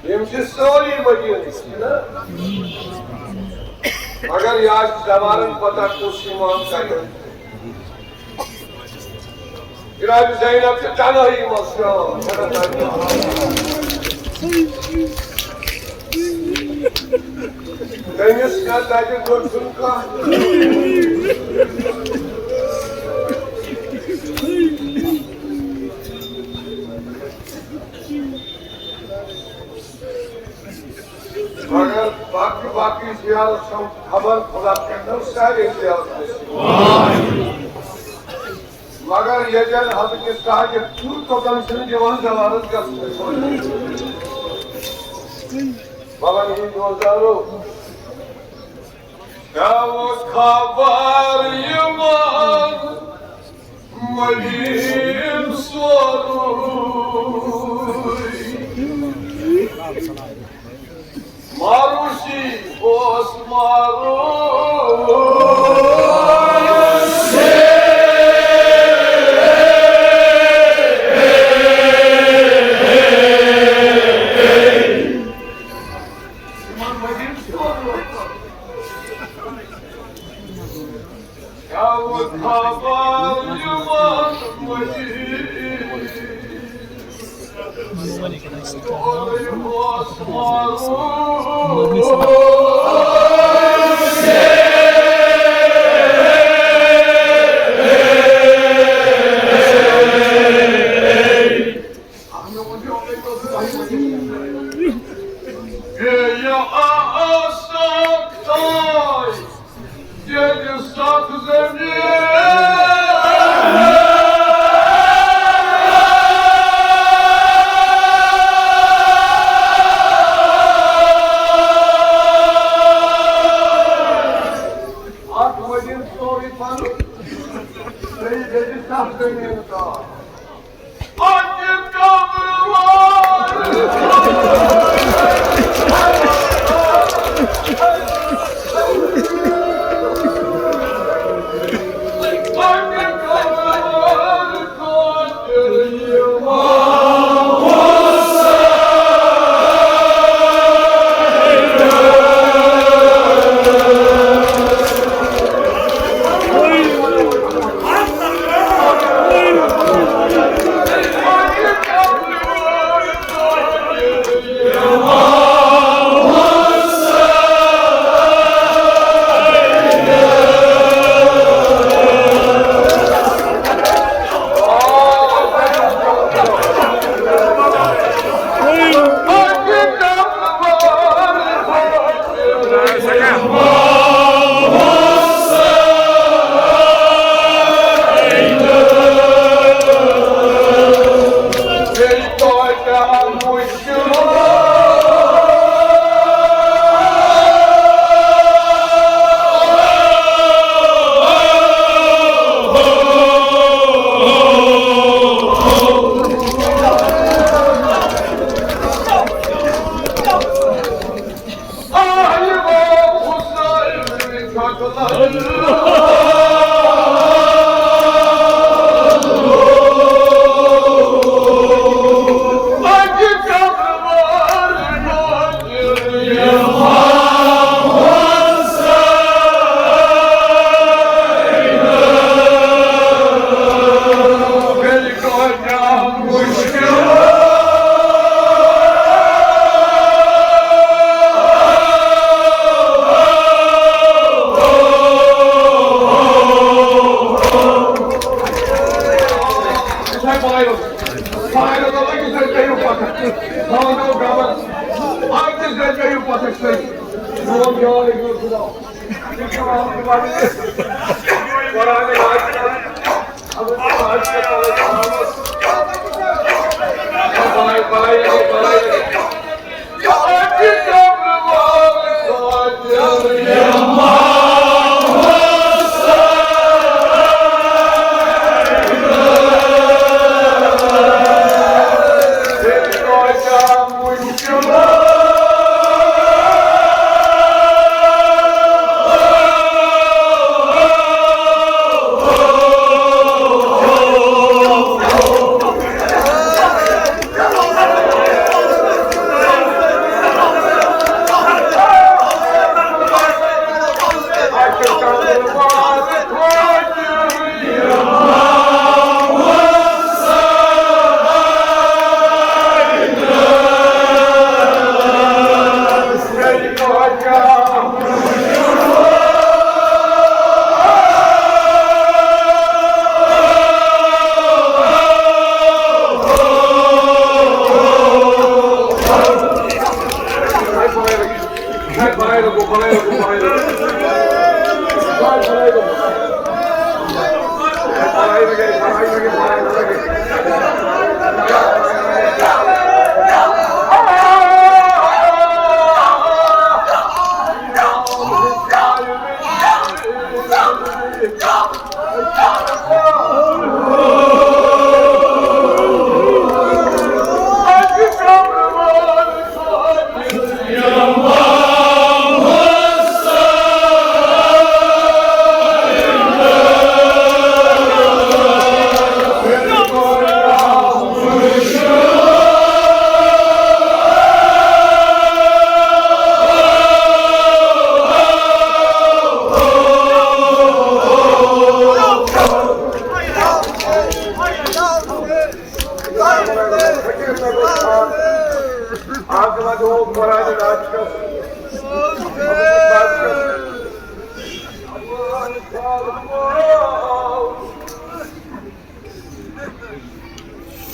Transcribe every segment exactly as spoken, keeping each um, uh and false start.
یِم چھِ سٲری مدیٖنٕکۍ، چھِنہ؟ مگر یہِ آسہِ زمانن پتہ کُس اِمام کَتٮ۪ن۔ جناب زینب چھِ تنہٲیی منٛز شام۔ تٔمِس چھا تَتہِ دۄد چھُنہٕ کانٛہہ۔ مگر باقی، باقی زیارت چھم خبر خدا کٔرِنو سارے زیارت نصیب۔ مگر ییٚتٮ۪ن حضرت ساجد چھُ، توٚتَن چھُنہٕ دِوان زیارت گژھنہٕ۔ بابا، یہِ دوزارو۔ کیٛاہ اوس خبر یِمن مٔلِم سورُے؟ ماروشی اوس ماروش۔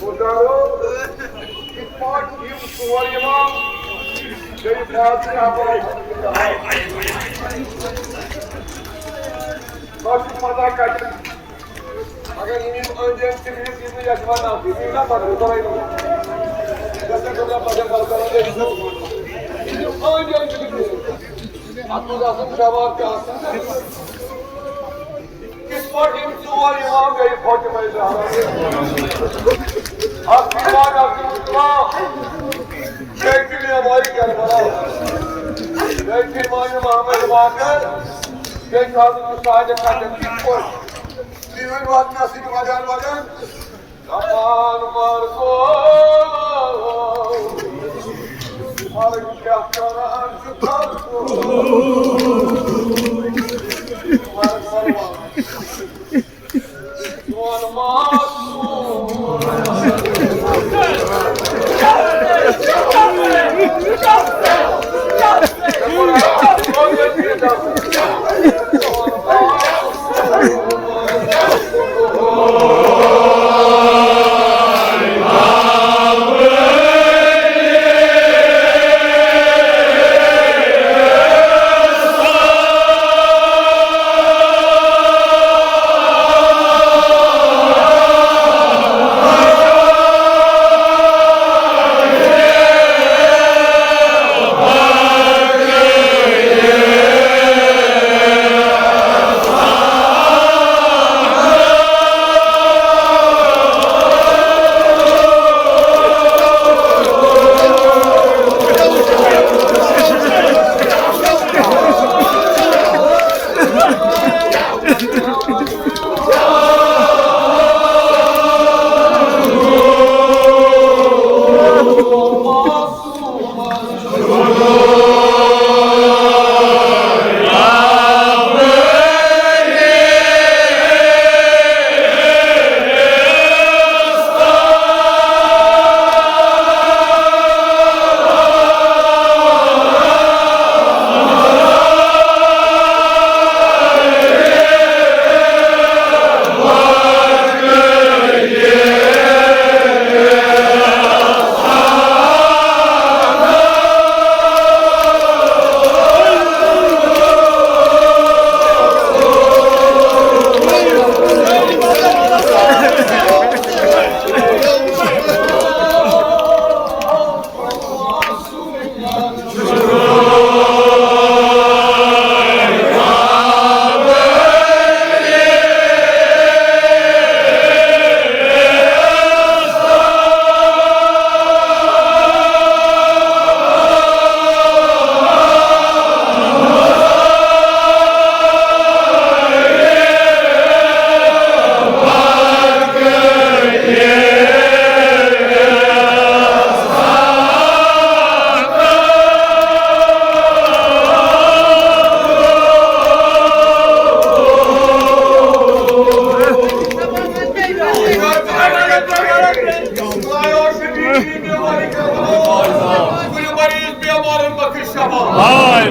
بہٕ کرو یِتھ پٲٹھۍ یِم ژور اِمام گٔے فاضل احمد۔ تۄہہِ چھُو پتہ کَتہِ، اگر یِم یِم أنٛدۍ أنٛدۍ تِم یِم یِم یَتھ وَنان، یِم یِم نہ پَتہٕ کرو۔ یَتھ نہ کرو پَتہٕ کرو۔ یِم أنٛدۍ أنٛدۍ تِم یِم۔ اَتھ منٛز آسَن شواب تہِ آسَن۔ کِتھ پٲٹھۍ یِم ژور اِمام گٔے فاطمہ زہرا؟ اَکھ اِمام عبدالسلام، بیٚیہِ چھِ معمارِ کربلا، بیٚیہِ چھِ اِمام محمد باقر، بیٚیہِ چھِ حضرت صادق حسن۔ کِتھ پٲٹھۍ؟ تُہۍ ؤنِو اَتھ کیٛاہ سۭتۍ وَجان وَجان؟ دَپان مَرگو، مَرگ کیٛاہ کَران چھُ خلقو؟ مَرگ، مَرگ۔ سون معصوم۔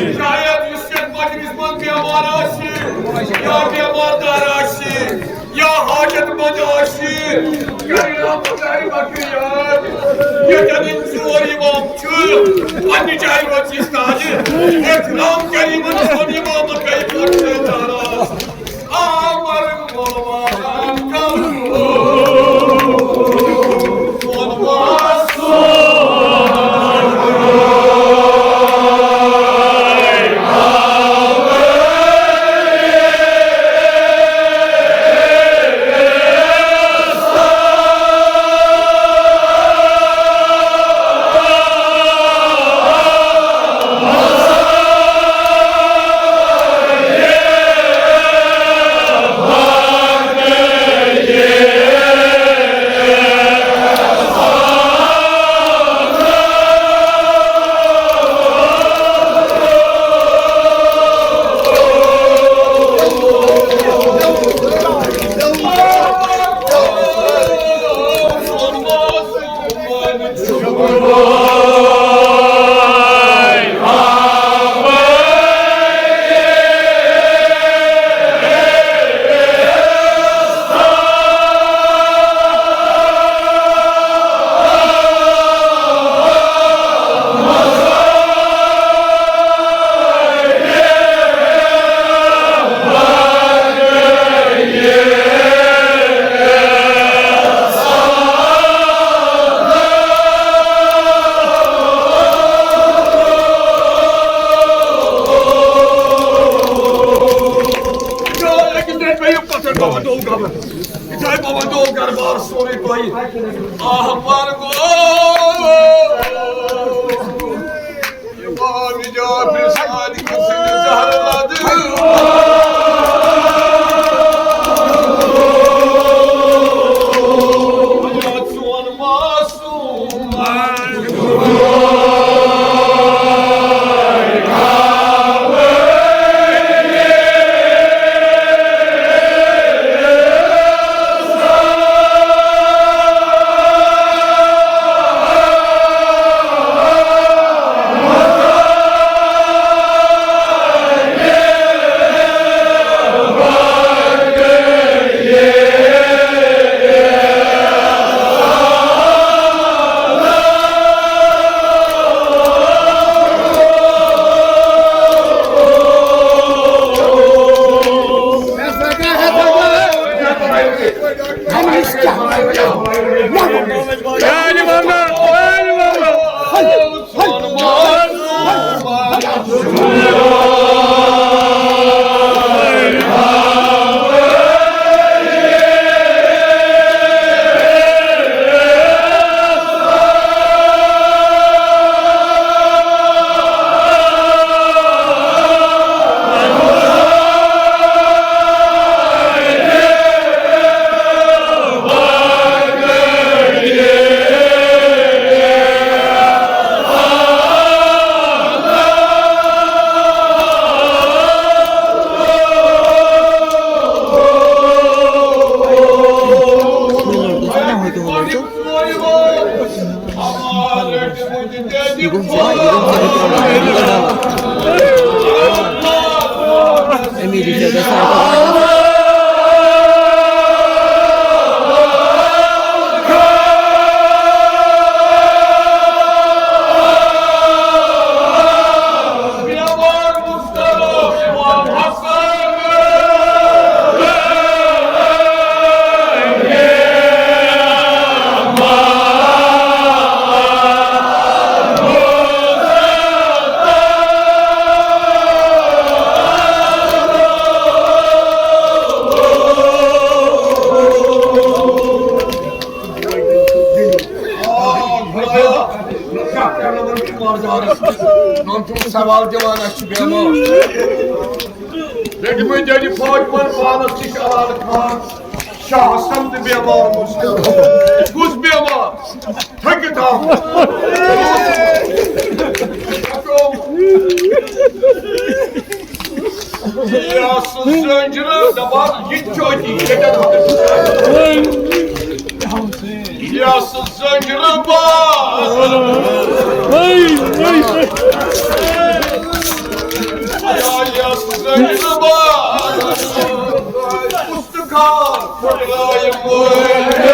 شاید یُس یَتھ مجلِس منٛز بیمار آسہِ، یا بیمار دار آسہِ، یا حاجت مند آسہِ، کَرِ رحمت آسہِ بخشی یاد۔ ییٚتٮ۪ن یِم ژور اِمام چھِ، پننہِ جایہِ روزِ یہِ سارِ۔ احترام کَرِ یِمن ژۄن اِمامن، بیٚیہِ پٲٹھۍ چھِ ناراض۔ آ، مرگ بولوان کم۔ سوال دِوان، اَسہِ چھُ بیمار۔ ریڈی میڈ ڈیڈی فوج پر پانس نِش علاوٕ خان شاہ حسن تہِ بیمار اوس۔ کُس بیمار؟ تھٔکِتھ آمُت۔ یہِ آسہٕ زٔنجرٕ دَپان، یہِ تہِ چھُ أتی، ییٚتٮ۪ن یہِ آسہٕ زٔنجرٕ باز۔ یہِ آسہٕ زٔنجرٕ باز۔ پُستہٕ کھار پھٕٹرایہِ مٲلۍ۔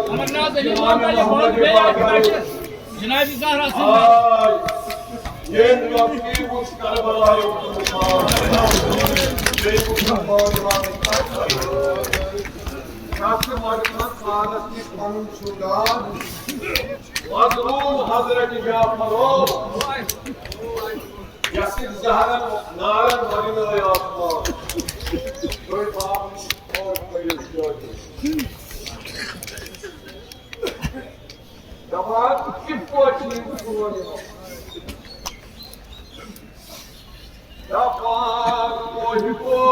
امرناتھ علی محمد علی بھٹ، بیٚیہِ اَکہِ لَٹہِ جناب زہرا سٕنٛدِ آے ییٚمۍ وقتہٕ وُچھ کربلایُک طوفان، بیٚیہِ وُچھ نوجوانٕکۍ کَتھ۔ کَتھ چھِ مَران پانَس نِش پَنُن چھُ گام۔ مظلوم حضرت جعفرو، یَس زہرن نارن وَنہِ نٲے آسمان۔ تُہۍ تھاوُن اور کٔرِو جٲری۔ دَپان کِتھ پٲٹھۍ چھِ یِم سون یِوان؟ دَپان محبو،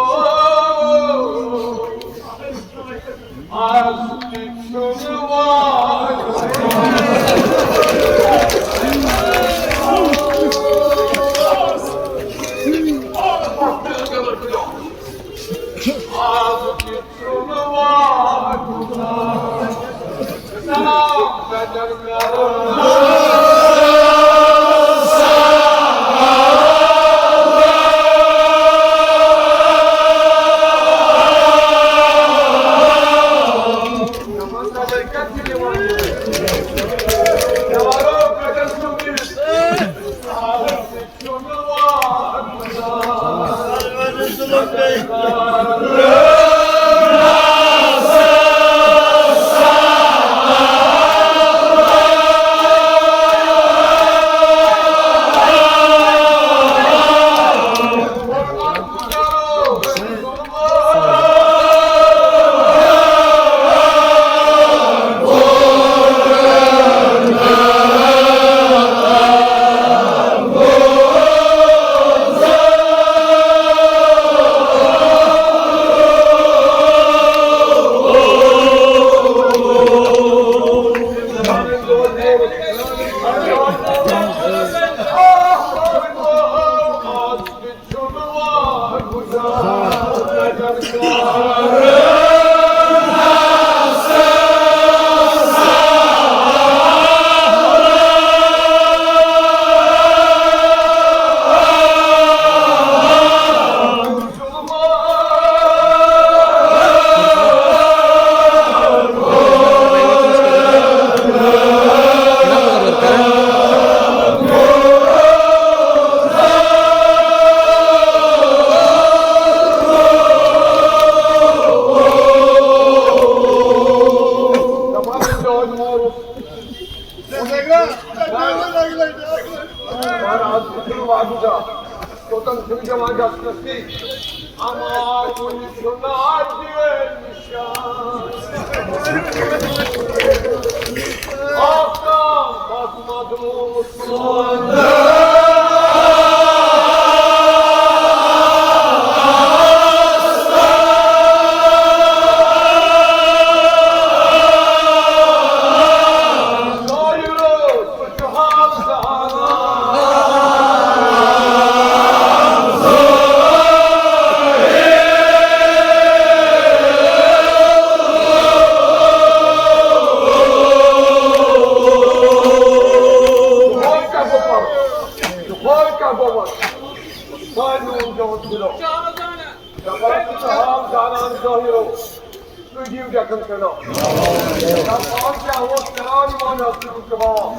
آز تہِ چھُنہٕ وارٕ۔ آز تہِ توٚتَن چھُنہٕ دِوان گژھنَس کِہیٖنۍ۔ اَما وُنہِ چھُنہٕ اَتہِ دپان ژٕ چھُ حال زانان ظٲہِرو، تُہۍ دِیِو ڈٮ۪کَن کنو۔ دپان کیٛاہ اوس کران یِمن ٲسہٕ جواب؟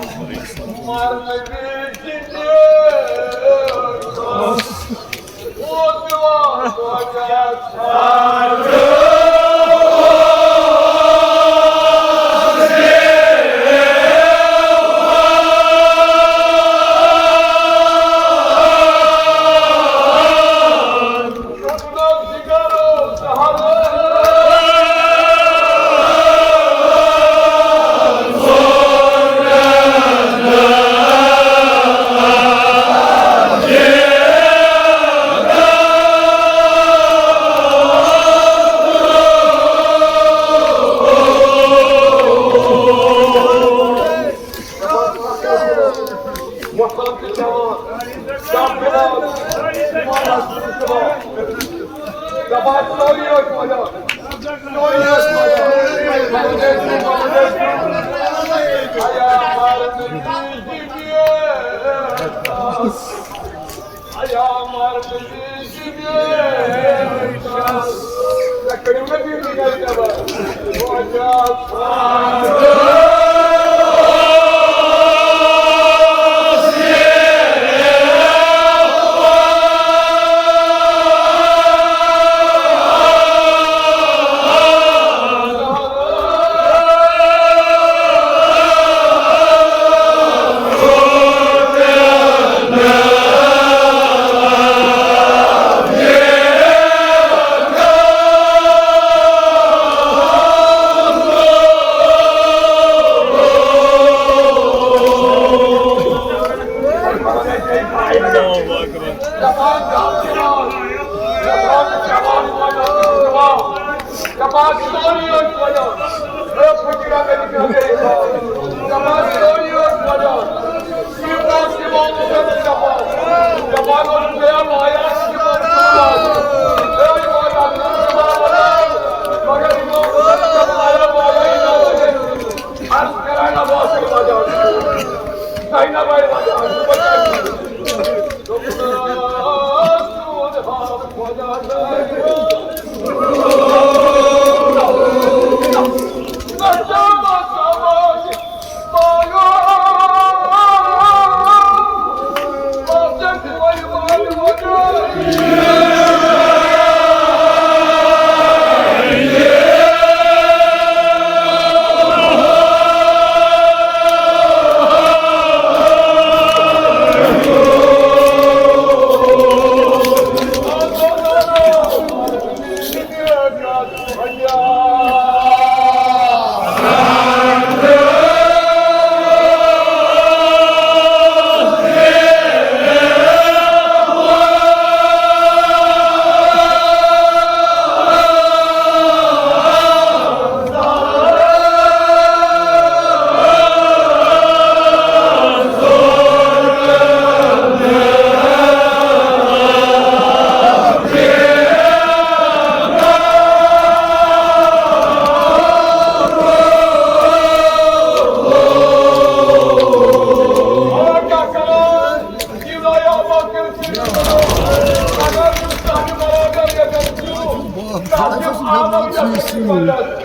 مرنہٕ وِزِ دِیِو۔ اوس دِوان توجہ۔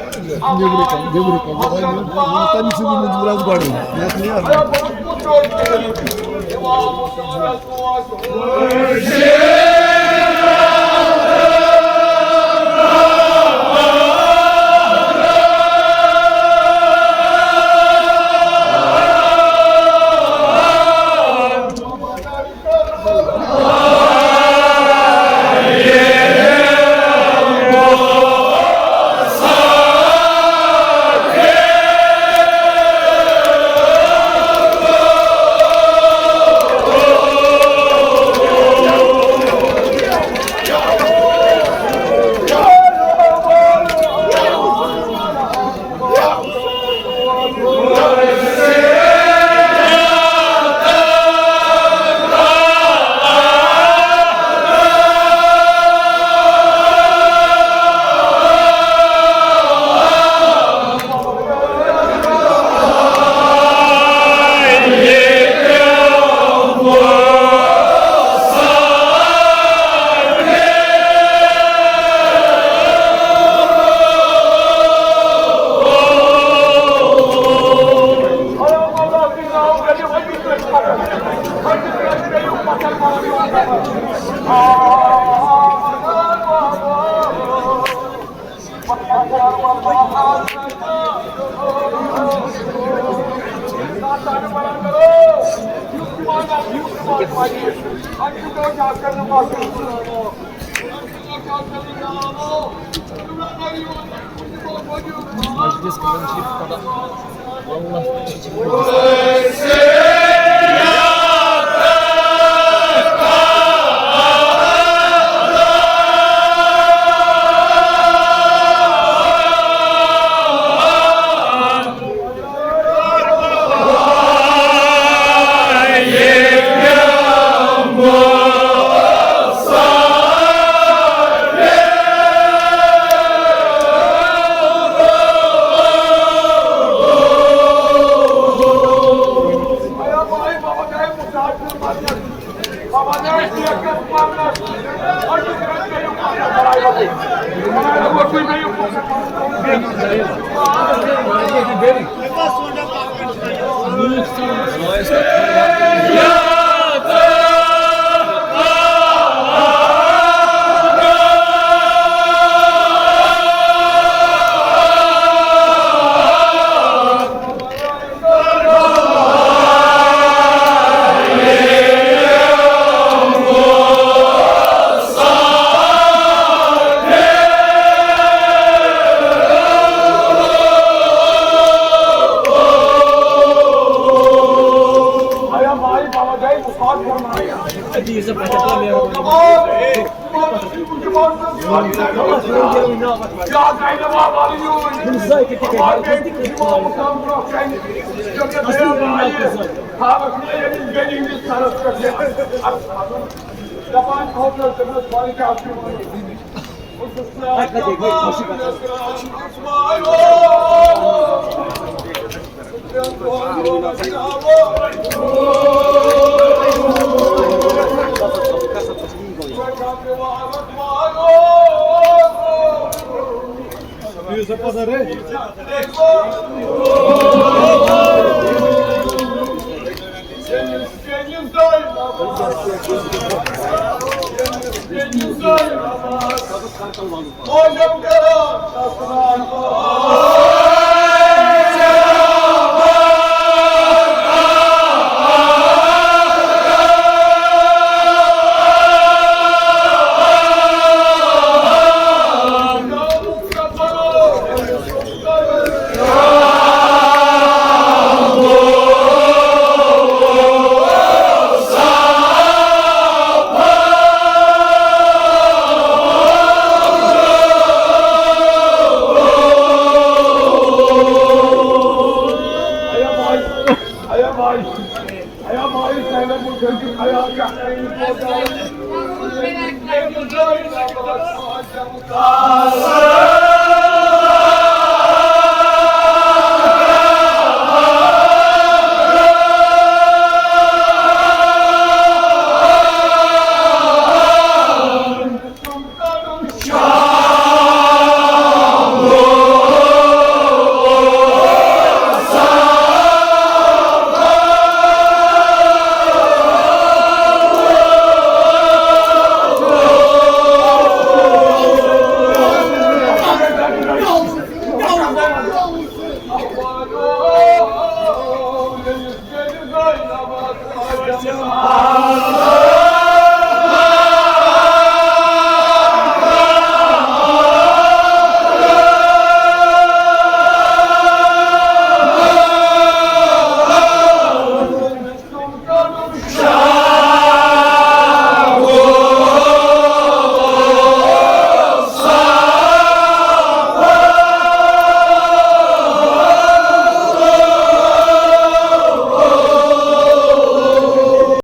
نیٚبرٕ کَنہِ، نیٚبرٕ کَنہِ، یَتھ آیہِ مےٚ، تَمہِ سۭتۍ گوٚو مےٚ جُملہٕ گۄڈٕے، یَتھ نیرنہٕ۔ مجلس قرآن شریف پڑھا۔ اللہ۔